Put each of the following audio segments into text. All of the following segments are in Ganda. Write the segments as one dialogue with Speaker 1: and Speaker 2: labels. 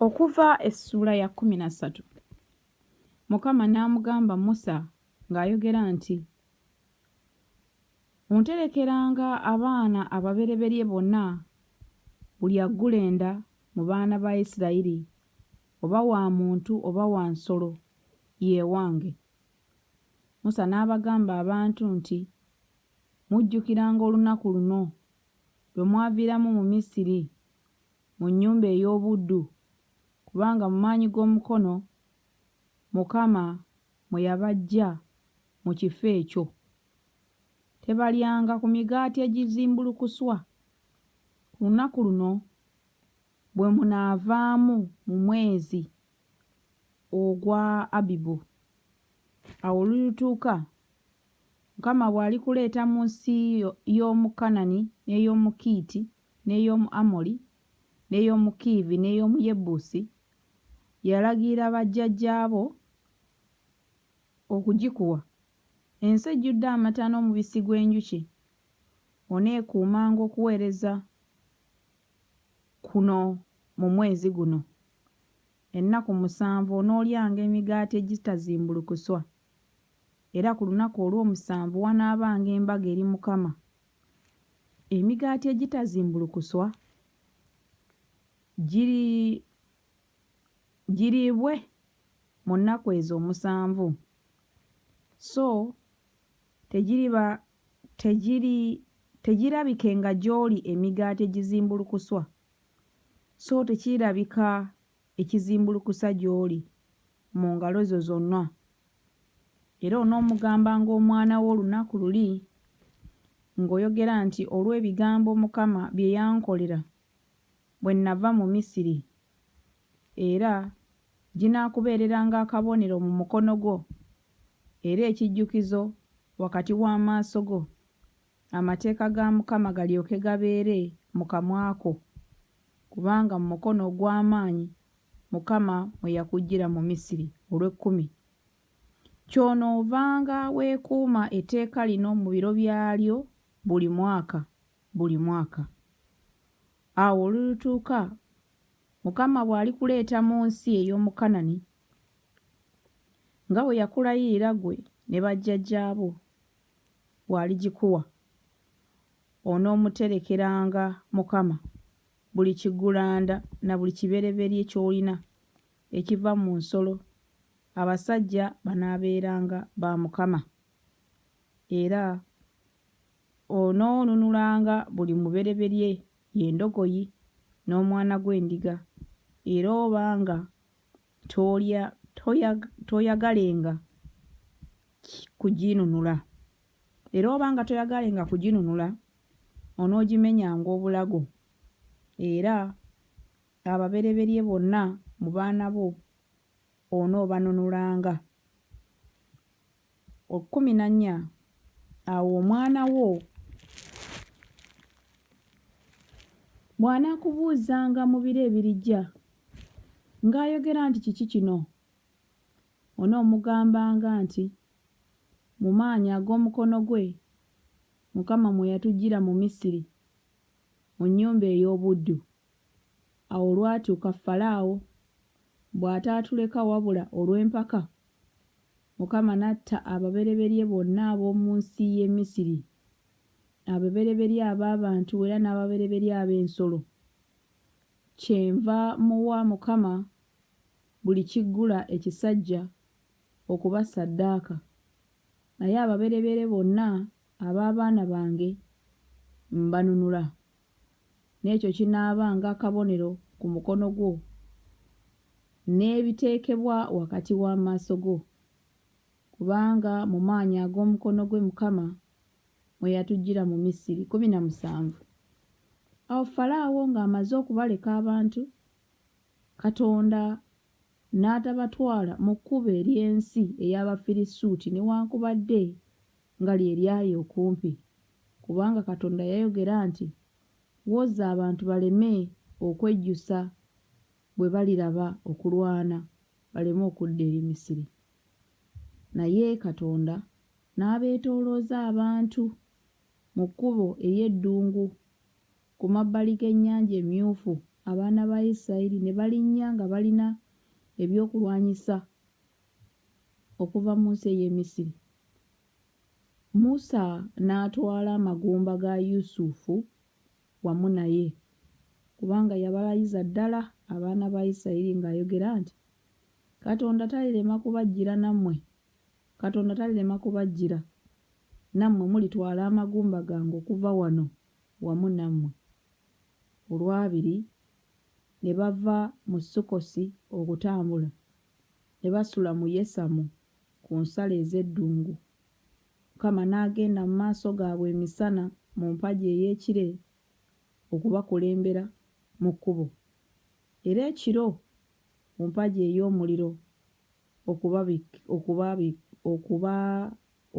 Speaker 1: Okuva essuula ya 13. Mukama n'amugamba Musa ng'ayogera nti Onterekeranga abaana ababereberye bonna, buli aggula enda mu baana ba Isiraeri, oba wa muntu oba wa nsolo, ye wange. Musa n'abagamba abantu nti Mujjukiranga olunaku luno, lwe mwaviiramu mu Misiri, mu nnyumba ey'obuddu, kubanga mu maanyi g'omukono Mukama mwe yabaggya mu kifo ekyo. Tebalyanga ku migaati egizimbulukuswa. Ku lunaku luno bwe munaavaamu mu mwezi ogwa Abibu. Awo olulituuka, Mukama bw'alikuleeta mu nsi y'omu Kanani n'ey'Omukiiti n'ey'omu Amoli n'ey'Omukiivi n'ey'omu Yebusi, yalagira bajjajjaabo okugikuwa, ensi ejjudde amata n'omubisi gw'enjuki, oneekuumanga okuweereza kuno mu mwezi guno. Ennaku musanvu onoolyanga emigaati egitazimbulukuswa, era ku lunaku olw'omusanvu wanaabanga embaga eri Mukama. Emigaati egitazimbulukuswa giri giriibwe mu nnaku ezo omusanvu, so tegiriba tegiri tegirabikenga gy'oli emigaati egizimbulukuswa, so tekirirabika ekizimbulukusa gy'oli mu ngalo zo zonna. Era onoomugambanga omwana wo olunaku luli ng'oyogera nti Olw'ebigambo Mukama bye yankolera bwe nnava mu Misiri, era ginaakubeereranga akabonero mu mukono gwo, era ekijjukizo wakati w'amaaso go, amateeka ga Mukama galyoke gabeere mu kamwa ko, kubanga mu mukono ogw'amaanyi Mukama mwe yakuggyira mu Misiri. Olw'ekkumi. Ky'onoovanga weekuuma etteeka lino mu biro byalyo buli mwaka, buli mwaka. Awo olulituuka, Mukama bw'alikuleeta mu nsi ey'omu Kanani, nga bwe yakulayirira ggwe ne bajjajjaabo, bw'aligikuwa, onoomuterekeranga Mukama buli kiggulanda na buli kibereberye ky'olina ekiva mu nsolo, abasajja banaabeeranga ba Mukama. Era onoonunulanga buli mubereberye y'endogoyi n'omwana gw'endiga, era obanga tolya toyagalenga kuginunula, era obanga toyagalenga kuginunula, onoogimenyanga obulago, era ababereberye bonna mu baana bo onoobanunulanga. 14 awo omwana wo bw'anaakubuuzanga mu biro ebirijja, ng'ayogera nti Kiki kino? Onoomugambanga nti Mu maanyi ag'omukono gwe Mukama mwe yatuggyira mu Misiri, mu nnyumba ey'obuddu. Awo olwatuuka Falaawo bw'ataatuleka wabula olw'empaka, Mukama n'atta ababereberye bonna ab'omu nsi y'e Misiri, ababereberye ab'abantu era n'ababereberye ab'ensolo. Kyenva muwa Mukama buli kiggula ekisajja okuba ssaddaaka, naye ababereberye bonna ab'abaana bange mbanunula. N'ekyo kinaabanga akabonero ku mukono gwo, n'ebiteekebwa wakati w'amaaso go, kubanga mu maanyi ag'omukono gwe Mukama mwe yatuggyira mu Misiri. 17 Awo Falaawo ng'amaze okubaleka abantu, Katonda n'atabatwala mu kkubo ery'ensi ey'Abafirisuuti newaakubadde nga lye lyali okumpi, kubanga Katonda yayogera nti, Woza abantu baleme okwejjusa bwe baliraba okulwana, baleme okudda eri Misiri. Naye Katonda n'abeetoolooza abantu mu kkubo ery'eddungu ku mabbali g'Ennyanja Emyufu. Abaana ba Isirayiri ne balinnya nga balina ebyokulwanyisa okuva mu nsi ey'e Misiri. Musa n'atwala amagumba ga Yusufu wamu naye, kubanga yabalayiza ddala abaana ba Isirayiri ng'ayogera nti, Katonda talirema kubajjira nammwe, Katonda talirema kubajjira, nammwe mulitwala amagumba gange okuva wano wamu nammwe. Olwabiri ne bava mu Sukkosi okutambula, ne basula mu Yesamu ku nsalo ez'eddungu. Mukama n'agenda mu maaso gaabwe emisana mu mpagi ey'ekire okubakulembera mu kkubo, era ekiro mu mpagi ey'omuliro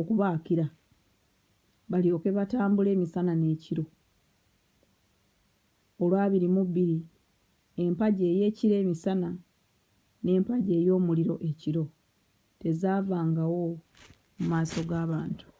Speaker 1: okubaakira, balyoke batambule emisana n'ekiro. Olw'abiri mu bbiri, empagi ey'ekire emisana n'empagi ey'omuliro ekiro, tezaavangawo mu maaso g'abantu.